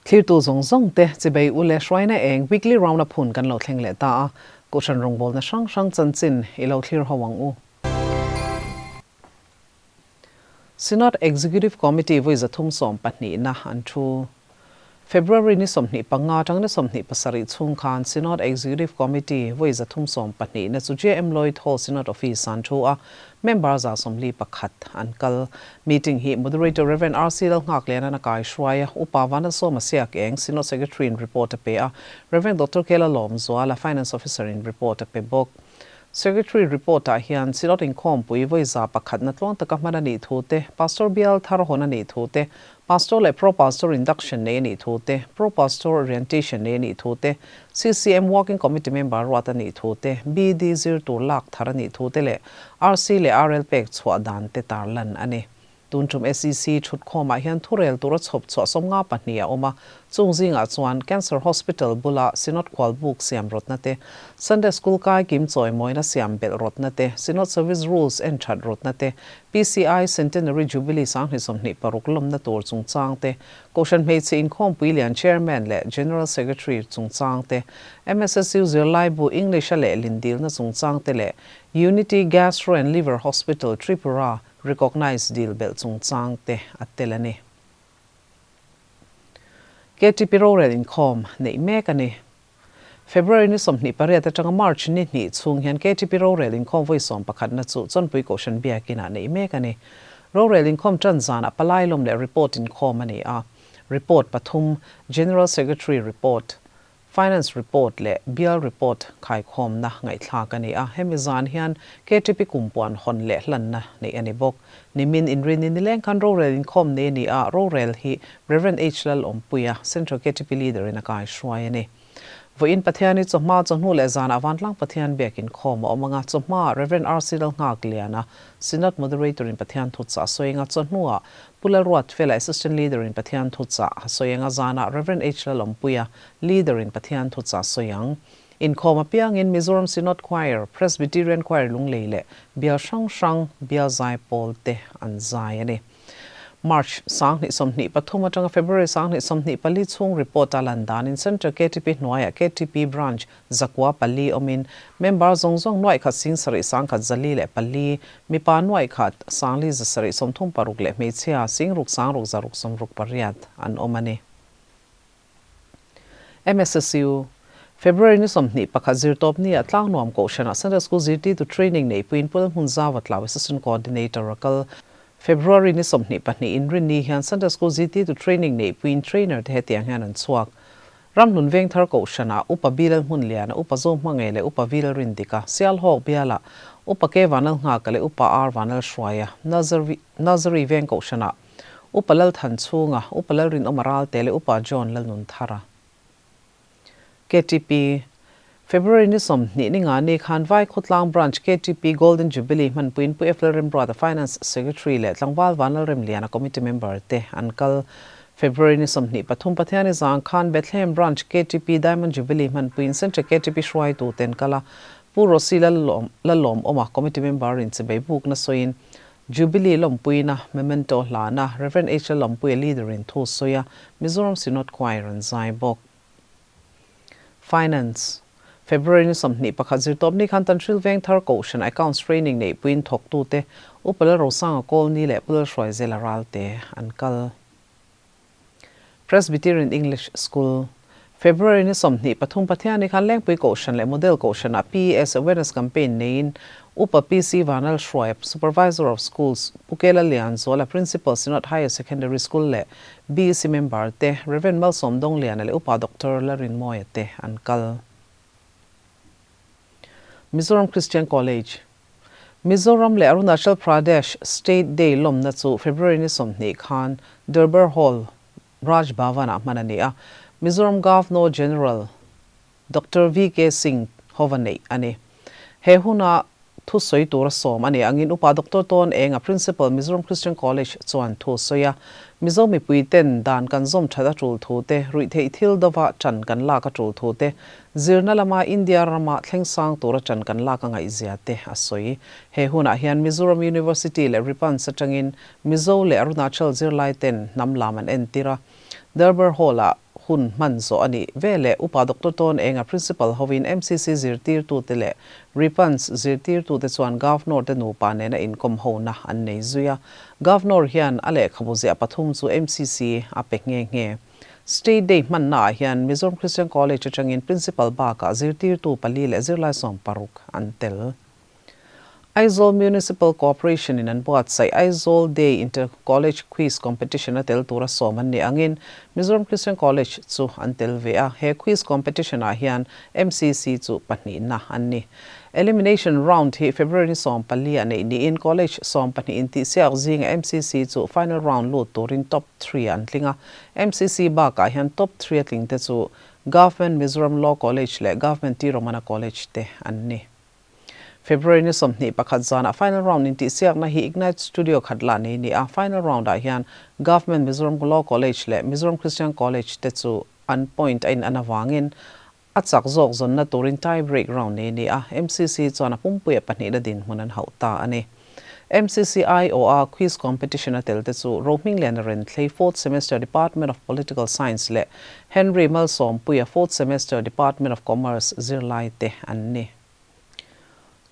Thirtu zawng zawng te chibei u le hruaina eng weekly round up hun kan lo thleng leh ta a, Kohhran rawngbawlna hrang hrang chanchin i lo thlir ho ang u. Synod Executive Committee vawi 312na an thu. February ni 25 atang ni 27 chhung khan Synod Executive Committee vawi 312na chu JM Lloyd Hall Synod Office an thu a, member 141 an kal. Meeting hi Moderator Rev. RC Lalnghakliana a kai hruai a, Upa Vanlalsawma Siak Eng, Synod Secretary in report a pe a, Rev. Doctor Kela Lawmzuala, Finance Officer in report a pe bawk. Secretary report ah hian Synod inkhawmpui vawi 101na tluang taka hman a nih thu te, Pastor bial thar hawn a nih thu te, Pastor leh Pro Pastor induction nei a nih thu te, Pro Pastor orientation nei a nih thu te, CCM Working Committee member ruat a nih thu te, BD zir tur lak thar a nih thu te leh RC leh RL pek chhuah dan te tarlan a ni. Tun tum SEC thutkhawmah hian thurel tura chhawp chhuah 52 a awm a, chung zingah chuan Cancer Hospital bula Synod khualbuk siam rawtna te, Sunday School kai kim chawi mawina siam belh rawtna te, Synod Service Rules en that rawtna te, PCI Centenary Jubilee 2026 lawmna tur chungchang te, Kohhran hmeichhe inkhawmpui lian Chairman leh General Secretary chungchang te, MSSU zirlaibu English a lehlin dilna chungchang te leh Unity Gastro and Liver Hospital Tripura Recognize dil belh chungchang te a tel a ni. KTP rorel inkhawm neih mek a ni. February ni 28 atanga March ni 2 chhung hian KTP rorel inkhawm vawi 11na chu Chawnpui Kohhran biakinah neih mek a ni. Rorel inkhawm tan zanah palai lawm leh report inkhawm a ni a. Report pathum, General Secretary report, Finance report leh bial report khaikhawmna ngaihthlak a ni a, hemi zan hian KTP kumpuan hawn leh hlanna neih a ni bawk. Nimin inrini nileng khan rorel inkhawm nei a ni a, rorel hi Rev. H. Lalawmpuia, Central KTP Leader in a kai hruai a ni. Vawiin Pathiani chawhma chawhnu leh zanah Vantlang Pathian biak inkhawm a awm anga, chawhma Rev. RC Lalnghakliana, Synod Moderator in Pathian thuchah a sawi anga, chawhnuah Pu Lalruatfela, Assistant Leader in Pathian thuchah a sawi anga, zanah Rev. H. Lalawmpuia, Leader in Pathian thuchah sawi ang. Inkhawm apiangin Mizoram Synod Choir, Presbyterian Choir Lunglei leh bial hrang hrang bial zai pawl te an zai a ni. March 2023 atanga February 2024 chhung report a lan danin Central KTP hnuaiah KTP Branch 904 awmin member zawng zawng 1,701,404, mipa 1,736 leh hmeichhia 66,668 an awm a ni. MSSU, February ni 21 zirtawp ni a tlangnuam kohhranah Sunday School zirtirtu training nei puiin Pul hmun zawa tlau Assistant Coordinator a kal. February ni 22 inrinni hian Sunday School zirtirtu training nei puiin trainer te hetiang hian an chhuak. Ramhlun veng thar kohhranah Upa Bilal hmun liana Upa Zo hmange leh Upa Vil Rindika, Sialhawk biala Upa Ke Vanal Nghaka leh Upa R Vanal Hruaia, Nursery veng kohhranah Upa Lalthan chhunga Upa Lalrin awm a ralte leh Upa John Lalnun Thara. KTP, February ni 20 ni nga ni khan Vai Khawtlang Branch KTP Golden Jubilee hmanpuiin Pu F Lalremruata Finance Secretary leh Tlangval Vanlalrem Liana Committee member te an kal. February ni 23 Pathiani zang khan Bethlehem Branch KTP Diamond Jubilee hmanpuiin Central KTP hruaitu ten kal a, Pu Rosy Lalawm awma Committee member in chibei bukna sawiin Jubilee lawmpuina Memento hlana Rev. H Lalawmpuia leader in thu sawi a, Mizoram Synod Choir an zai bawk. Finance, February ni 21 zirtawp ni khan Tanhril Veng Thar Kohhran Accounts Training nei puiin thawktu te Upa Lalrosanga Kawlni leh Pu Lalhruaizela ralte an kal. Presbyterian English School, February ni 23 Pathiani khan Lengpui Kohhran leh Model Kohhranah PES Awareness Campaign neiin Upa PC Vanal Hruai, Supervisor of Schools, Pu Kela Lianzuala, Principal, Synod Higher Secondary School leh BEC member te, Rev. Malsawm Dongliana leh Upa Doctor Larinmawia te an kal. Mizoram Christian College, Mizoram leh Arunachal Pradesh State Day lawmna chu February ni 20 khan Durbar Hall, Raj Bhavan-ah hman a ni a, Mizoram Governor General Doctor VK Singh hova neih a ni. He huna thu sawi tur a sawm a ni angin Upa Doctor Tawn Enga, Principal, Mizoram Christian College chuan thu sawi a, Mizo mipui ten dan kan zawm that a tul thu te, ruih theih thil dova tan kan lak a tul thu te, zirna lama India rama thleng sang tura tan kan lak a ngaihzia te a sawi. He hunah hian Mizoram University leh Ripans atangin Mizo leh Arunachal zirlai ten hnam lam an entir a, Durbar Hall-ah. Hun hman zawh a nih veleh Upa Doctor Tawn Enga Principal hovin MCC zirtirtute leh Ripans zirtirtute chuan Governor te nupa nena inkawm hona an nei zui a. Governor hian a lehkhabu ziah pathum chu MCC a pe nghe nghe. State Day hmannaah hian Mizoram Christian College atangin Principal bakah zirtirtu pali leh zirlai 60 an tel. Aizawl Municipal Corporation in an buatsaih Aizawl Day Inter College Quiz Competition a tel tura sawm an nih angin Mizoram Christian College chu an tel ve a, he quiz competition ah hian MCC chu pahnihna an ni. Elimination round hi February ni 14 ah neih niin College 12 intihsiak zinga MCC chu final round lut turin top three ah an tling a, MCC bakah hian top three a tling te chu Government Mizoram Law College leh Government T Romana College te an ni. February ni 21 zanah final round intihsiakna hi Ignite Studio khat lah nei ni a, final round ah hian Government Mizoram Law College leh Mizoram Christian College te chu an point a in an avangin a chak zawk zawnna turin tie break round nei ni a, MCC chuan a pumpuia pahnihna dinhmun an hauh ta a ni. MCC aiawha quiz competition a tel te chu Rohmingliana Renthlei fourth semester Department of Political Science leh Henry Malsawmpuia fourth semester Department of Commerce zirlai te an ni.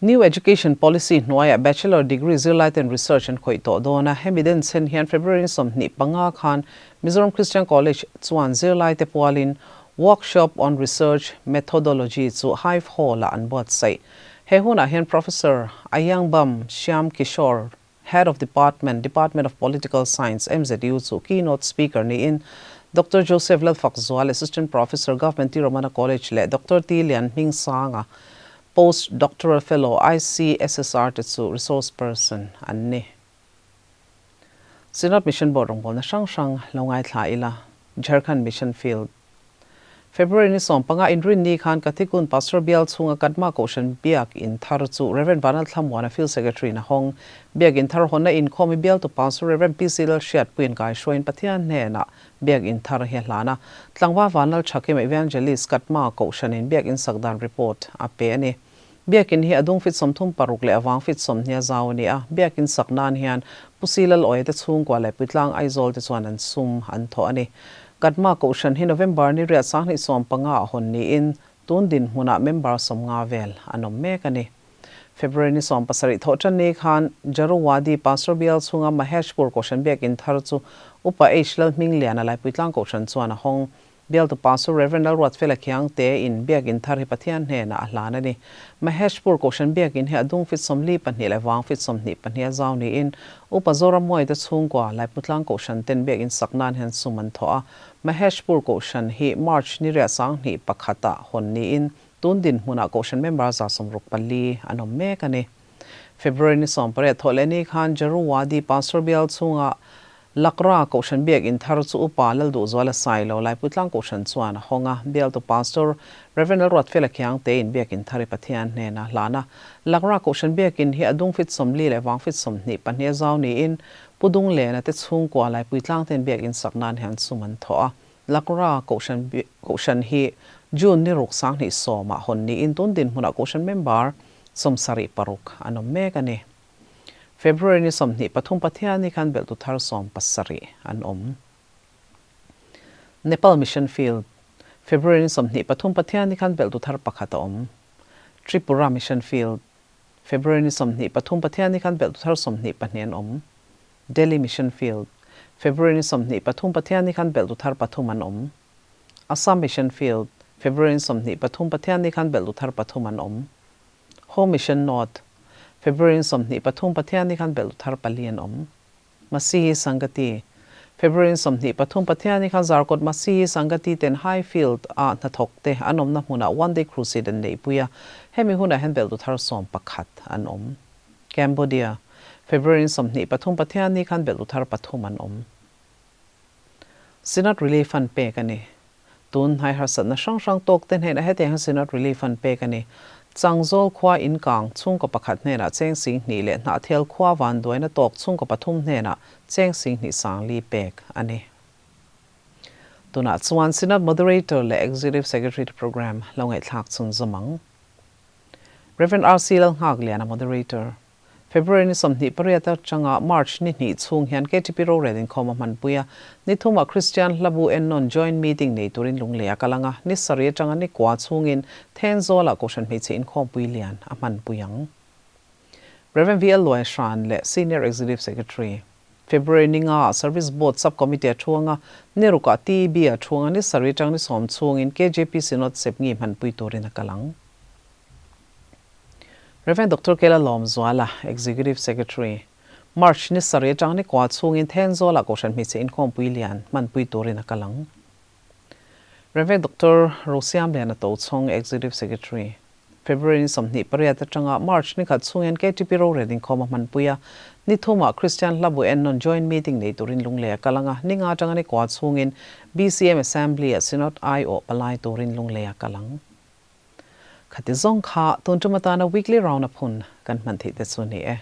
New Education Policy hnuaiah Bachelor degree zirlai ten research an khawih tawh dawn a, hemi denchhen hian February ni 25 khan Mizoram Christian College chuan zirlai te pualin Workshop on Research Methodology chu Hive Hall-ah an buatsaih. He hunah hian Professor Ayangbam Shyam Kishore, Head of Department, Department of Political Science, MZU chu keynote speaker niin Doctor Joseph Lalfakzual, Assistant Professor, Government T Romana College leh Doctor T Lian Hmingsanga, Post Doctoral Fellow, ICSSR te chu resource person an ni. Synod Mission Board rawngbawlna hrang hrang lo ngaithla ila, Jharkhand Mission Field. February ni 15 Inrinni khan Kathikun Pastor Bial chhunga Kadma Kohhran Biak In Thar chu Rev Vanal Thlamuana Field Secretary in a hawng. Biak In Thar hawnna inkhawm hi bialtu Pastor Rev PC Lalhriatpuiin kaihruaiin Pathian hnenah Biak In Thar hi a hlan a. Tlangva Vanal Thakim Evangelist Kadma Kohhranin Biak In sak dan report a pe a ni. Biak In hi a dung fit 36 leh a vang fit 20 a zau a ni a. Biak In sak nan hian Pu Si Lal Awia te chhungkua leh Puitlang Aizawl te chuan an sum an thawh a ni. Kadma Kohhran hi November ni riat 2015 ah hawn niin tun dinhmunah member 50 vel an awm mek a ni. February ni 17 thawh tan ni khan Jaruwadi Pastor Bial chhunga Maheshpur Kohhran Biak In thar chu Upa H Lalhmingliana Laipuitlang Kohhran chuan a hawng. Bialtu Pastor Rev Lalruatfela Khiangte in Biak In thar hi Pathian hnenah a hlan a ni. Maheshpur Kohhran Biak In hi a dung fit 42 leh vang fit 22 a zau niin Upa Zorammuai te chhungkua Laiputlang Kohhran ten Biak In sak nan hian sum an thawh a. Maheshpur Kohhran hi March ni riat 2001 ah hawn niin tun dinhmunah Kohhran member 64 an awm mek a ni. February ni 18 thawh leh ni khan Jaruwadi Pastor Bial chhunga Lakra Kohhran Biak In thar chu Upa Lalduhzuala Sailo Laipuitlang Kohhran chuan a hawng a, bialtu Pastor Rev Lalruatfela Khiangte in Biak In thar i Pathian hnena hlan a. Lakra Kohhran Biak In hi a dung fit 40 leh vang fit 22 a zau niin Pu Dunglena te chhungkua Laipuitlang ten Biak In sak nan hian sum an thawh a. Lakra Kohhran Kohhran hi June ni ruk 2010 ah hawn niin tun dinhmunah Kohhran member 76 an awm mek a ni. February ni 23 Pathian khan belhtu thar 70 an awm. Nepal Mission Field, February ni 23 Pathian khan belhtu thar pakhat a awm. Tripura Mission Field, February ni 23 Pathian khan belhtu thar 22 an awm. Delhi Mission Field, February ni 23 Pathian khan belhtu thar pathum an awm. Assam Mission Field, February ni 23 Pathian khan belhtu thar pathum an awm. Home Mission North, February ni 23 Pathian khan belhtu thar pali an awm. Masihi Sangati, February ni 23 Pathian khan Zarkawt Masihi Sangati ten Highfield a hnathawk te an awmna hmunah One Day Crusade an neih pui a, hemi hunah hian belhtu thar 11 an awm. Cambodia, February ni 23 Pathian khan belhtu thar pathum an awm. Synod Relief Fund pek a ni. Tun hnai harsatna hrang hrang tawk te hnenah hetiang hian Synod Relief Fund pek a ni. Changzawl khua inkang chhungkaw pakhat hnenah cheng 2000 leh Hnahthial khua vanduaina tawk chhungkaw pathum hnenah cheng 20,000 pek a ni. Tunah chuan Synod Moderator leh Executive Secretary Program lo ngaihthlak chhun zawm ang. Rev R C Lalnghakliana Moderator. February ni 28 atanga March ni 2 chhung hian KTP rorel inkhawm a hmanpui a, ni thumah Kristian Hlabu Ennawn Joint Meeting nei turin Lunglei a kal ang a, ni sarih atanga ni kua chhungin Thenzawlah Kohhran Hmeichhe Inkhawmpui lian a hmanpui ang. Rev. VL Luaihran leh Senior Executive Secretary. February ni nga ah Service Board Sub Committee a thu anga, ni rukah TEB a thu anga, ni sarih atang ni sawm chhungin KJP Synod Sepngi hmanpui turin a kal ang. Rev. Doctor Kela Lawmzuala, Executive Secretary, March ni sarih atang ni kua chhungin Thenzawlah Kohhran Hmeichhe Inkhawmpui lian hmanpui turin a kal ang. Rev. Doctor Rosiamliana Tochhawng, Executive Secretary, February ni 28 atanga March ni khat chhungin KTP rorel inkhawm a hmanpui a, ni thumah Kristian Hlabu Ennawn Joint Meeting nei turin Lunglei a kal ang a, ni nga atanga ni kua chhungin BCM Assembly-ah Synod aiawh palai turin Lunglei a kal ang. Khati zawng kha tun tum atana Weekly Round-up hun kan hman theih te chu ni e.